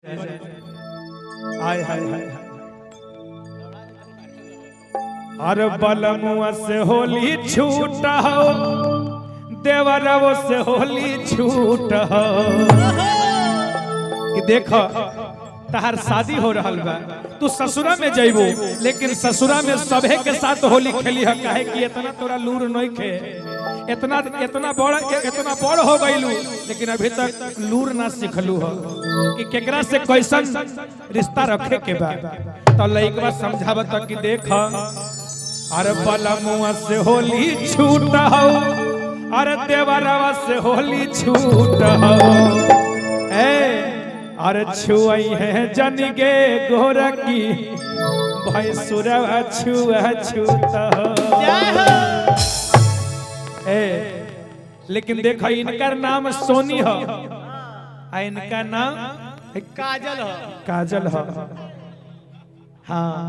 हाय हाय हाय हाय। अरे बलमुआ से होली छूट हो, देवरवो से होली छूट हो। कि देख तहार शादी हो रहल बा, तू ससुरा में जइबो, लेकिन ससुरा में सभे के साथ होली खेली है। काहे कि इतना तोरा लूर नहीं खे, इतना इतना बड़ इतना बड़ हो गइलू, लेकिन अभी तक लूर ना सिखलू हो कि केकरा से कैसन रिश्ता रखे के बा। तो लइकवा समझावत कि देख, अरे बलमुआ से होली छूट हो, अरे देवरवा से होली छूट हो। ए अरे छुआई है जन गे गोरा की भाई सुरवा छुआ छूता हो। ए लेकिन देखो इनका नाम सोनी हो, आ इनका नाम काजल हो। काजल हो, हाँ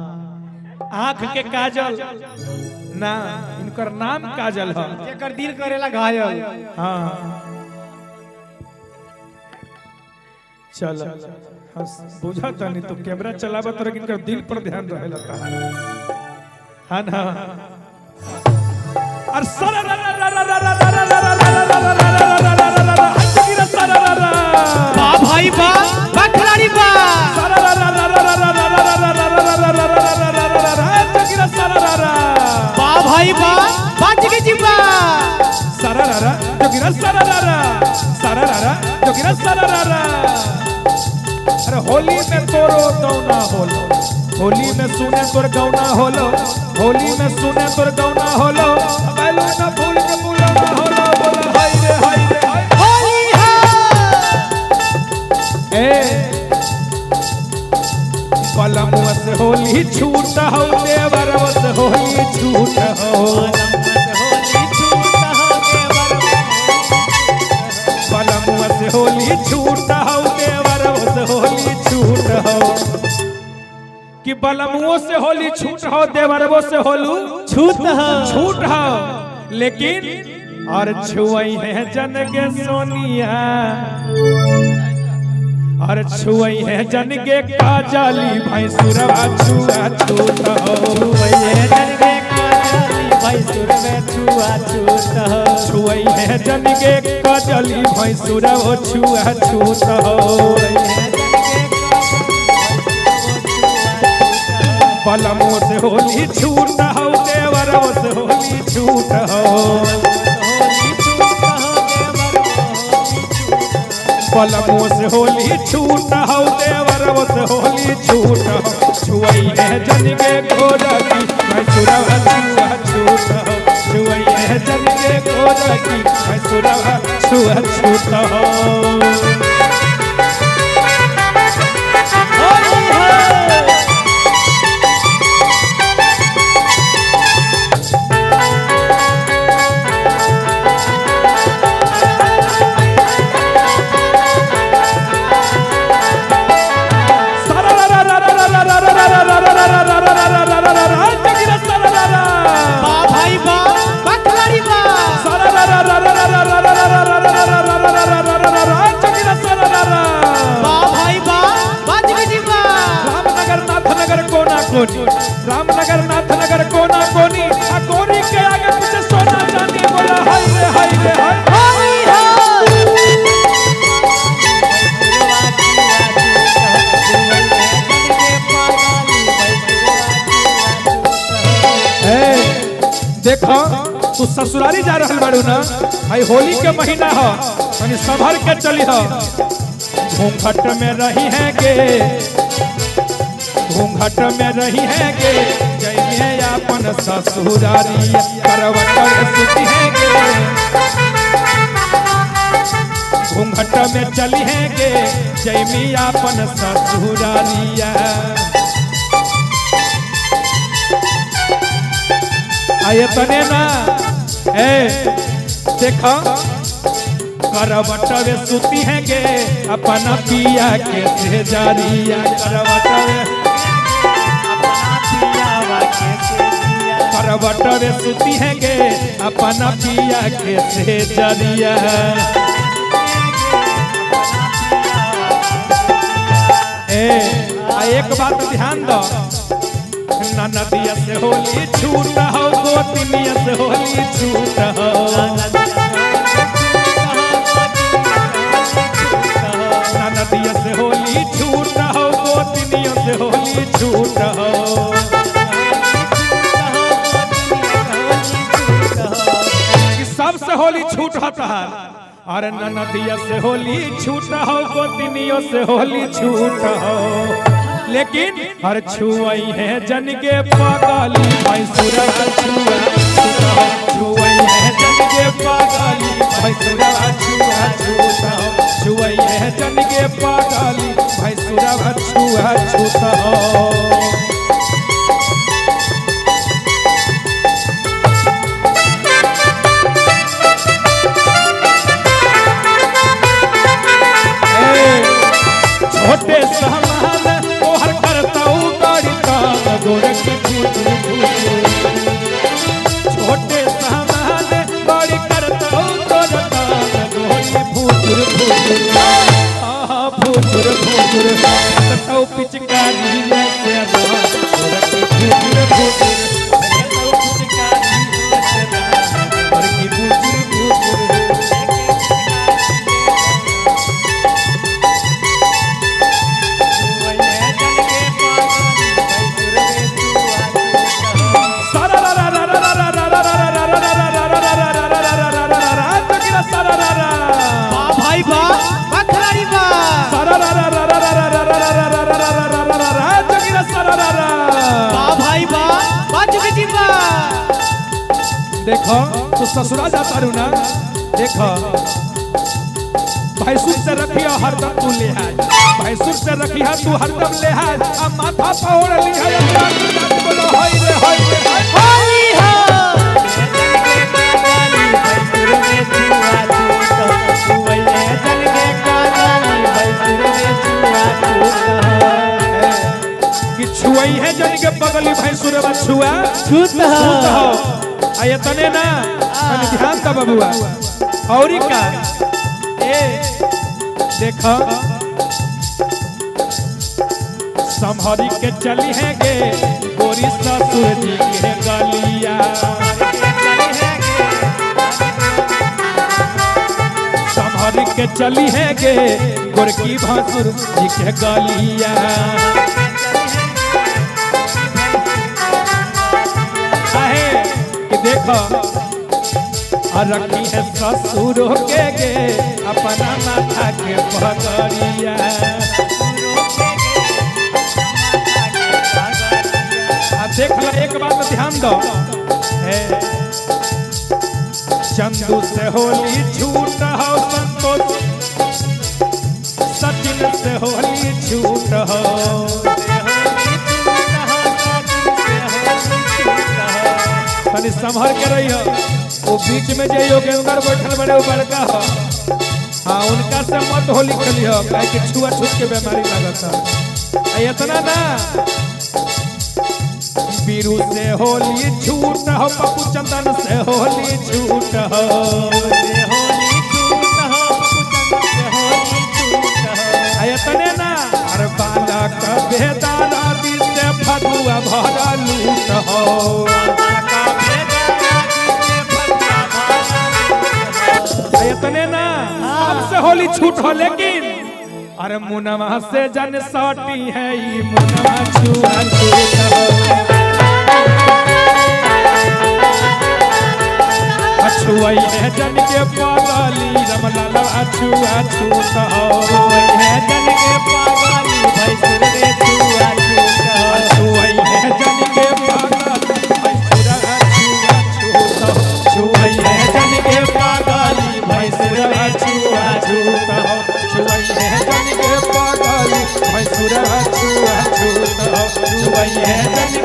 आंख के काजल ना, इनकर नाम काजल हो। जेकर दिल करेला घायल। हाँ चल बुझा तनी तो कैमरा चलावत रह, इनकर दिल पर ध्यान रहेला ता। हाँ ना और सरा रा रा रा रा रा रा रा रा रा रा रा रा रा रा रा रा रा सरा रा रा बा भाई बा बा खिलाड़ी बा। सरा रा रा रा रा रा रा रा रा रा रा रा रा रा रा रा रा रा सरा रा रा बा भाई बा बा जिगी जी बा। सरा रा रा जोगिरा सरा रा रा सरा रा रा जोगिरा सरा रा रा। अरे होली में तोरो गौना होलो, होली में सुने तोर गौना होलो, होली में सुने तोर गौना होलो, बैलू न फूल के फूलौना होलो। बोला हाय रे हाय रे हाय होली है। ए बलमुआ से होली छूट हो, देवरवा से होली छूट हो, बलमुआ से होली छूट हो, देवरवा से होली छूट हो। कि बलमुओ से होली छूट हो, देवरवो से होलू छूट हो, छूट हो। लेकिन और छुआई है जन के सोनिया, और छुआई है जन के काजली भाई सुरवा छुआ छूट हो, छुआई है जन के काजली भाई सुरवा छुआ छूट हो। बलमुआ से होली छूट हो, देवरवो से होली छूट हो, बलमुआ से होली छूट हो, देवरवो से होली छूट हो। छुआई है जन के गोरा की भाई सुरवा छुआ छूट हो, छुआई है जन के गोरा की भाई सुरवा छुआ छूट हो। बा भाई बा बा खिलाड़ी बा। बा भाई बा बा जिगी जी बा। रामनगर नाथनगर कोना कोनी, रामनगर नाथनगर कोना कोनी, आ कोनी के आगे पीछे सोना चांदी। बोला हाय रे हाय रे हाय होली है। ए देखो तू ससुरारी जा रहल बाड़ू ना, भाई होली के महीना हो, तनी संभल के चली हो। घूंघट में रही है गे, घूंघट में रही है गे, जइहे अपन ससुरारी, करवट सुती है गे, घूंघट में चली है गे, जइमी अपन ससुरारिया। आये तने ना ए देखो करवट में सुती है गे, अपना पिया के सेजरिया, करवट में करवट में सुती है गे, अपना पिया के सेजरिया। बात ध्यान दो, ननदिया से होली छूट हो, गोतनिया से होली छूट हो। ननदिया से होली छूट हो, गोतनिया से होली छूट हो। कि सबसे होली छूट होता है। अरे ननदिया से होली छूट हो, गोतनियों से होली छूट हो, लेकिन हर छुआई है जन के पागली भैंसुरा छुआ छूट हो। छुआई है जन के पागली भैंसुरा छुआ छूट हो। छुआई है जन के पागली भैंसुरा छुआ छूट हो। छोटे सामान तोहर करतौ बड़ी गोरख फुटुर फुटुर। छोटे सामान बड़ी करतौ तोर गोरख फुटुर फुटुर। आहा फुटुर फुटुर करतौ पिचकारी से गोरख फुटुर फुटुर। करतौ पिचकारी से गोरख फुटुर फुटुर। भाई बा बखरारी बा। बा भाई बा बाजू जी बा। देखो तू ससुरा जाता रू ना, देखो भैंसुर से रखिया हरदम तू लिहाज, भैंसुर से रखिया तू हरदम लिहाज, आ माथा पौड़ लिहाज बोलो होय रे होय रे होली हो। कि छुआई है जन के पगली भैंसुर छुआ छूत छूत हो। आ तने ना तने ध्यान दा बबुआ। और का ए देखो संभरी के चली है गे गोरी ससुर जी के गलिया। संभरी के चली है गे गोरकी भसुर जी के गलिया। कि देखो रखी है ससुर के गे अपना माथा के पगड़िया। देख लो एक बात ध्यान दो, चंदू से होली छूट हो, संतोष सचिन से होली छूट हो। तनी संभर के रही हो, वो बीच में जे योगेंद्र बैठल बड़े वो बड़का हो, हाँ उनका से मत होली खेली हो, काहे कि छुआ छूत के बीमारी लागत है। इतना ना बीरू से होली छूट हो, पप्पू चंदन से होली छूट हो। इतने ना अरे बालक बेदारा दी से फगुआ भरा लूट हो। इतने ना सबसे होली छूट हो, लेकिन अरे मुनवा से जन साटी है ई मुनवा छुआ छूट हो। छुआई है जन के पागली रमलाल छुआ छूट हो। है जन के पागली भैंसुर रे छुआ छूट हो। छुआई है जन के पागली भैंसुर छुआ छूट हो। छुआई है जन के पागली भैंसुर छुआ छूट हो। छुआई है जन के पागली भैंसुर छुआ छूट हो। छुआई है जन